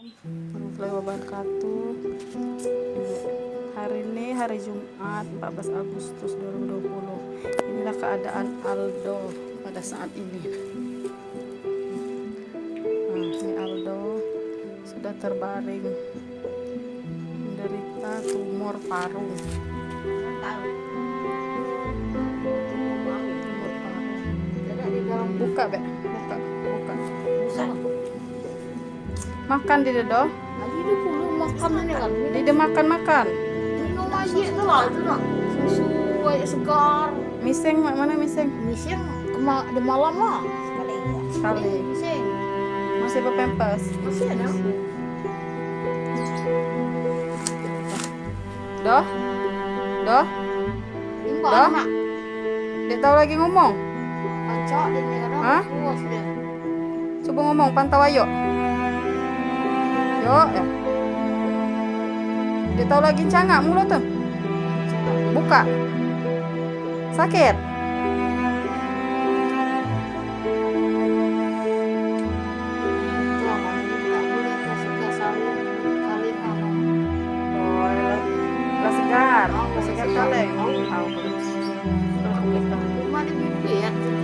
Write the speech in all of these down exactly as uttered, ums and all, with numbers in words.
Warahmatullahi wabarakatuh. Hari ini hari Jumat, empat belas Agustus dua ribu dua puluh. Inilah keadaan Aldo pada saat ini. Nah, ini Aldo sudah terbaring menderita tumor paru. Tumor paru. Buka, Bek. Buka, buka. Makan di dedo. Lagi dia pulo makan ini kan. Di dia makan-makan. Minum aja tu lah, tu lah. Susu aja segar. Miseng mak mana miseng? Miseng kema di malam lah. Sekali. Sekali. Miseng. Masih berpampers. Masih ada. Doh? Doh? Imbang, Dah? Nak. Dek tahu lagi ngomong? Pacak dia ni kadang Hah? Puas dia. Cuba ngomong, pantau ayo. Yo, ya. Dek tahu lagi cangak mulut tu? Buka. Sakit? Oh, lah, lah segar, lah segar kaleng. Au, au, boleh.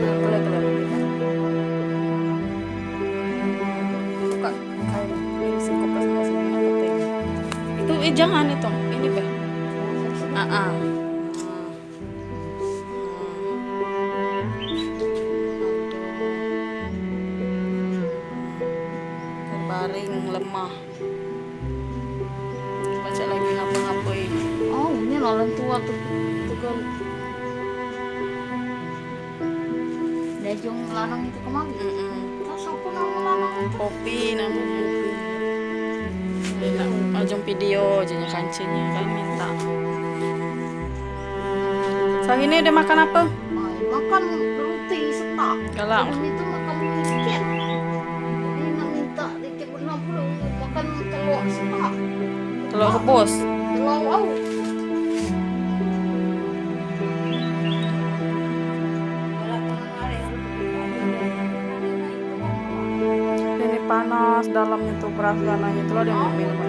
Boleh, boleh. Buka. Ini singkup pas, pas ini, apa teh? Itu, eh, jangan itu. Ini, Beh. Ah, ah. Terbaring lemah. Pacak lagi ngapa-ngapai. Oh, ini lah orang tua tu. Tu kan. Dajung lanang itu kemari. Mm-mm. Terus apa nama lanang itu? Popi namanya. Dia nak ajung video je nya kancenya kan minta. Sehari ni dia makan apa? Ai, makan roti setak. Galak. Sebelum itu makan roti sikit. Ini nak minta dikit pernah pula makan telur setak. Telur rebus. Telur au. Ini panas dalamnya tu, beras gananya tu lah dia minum.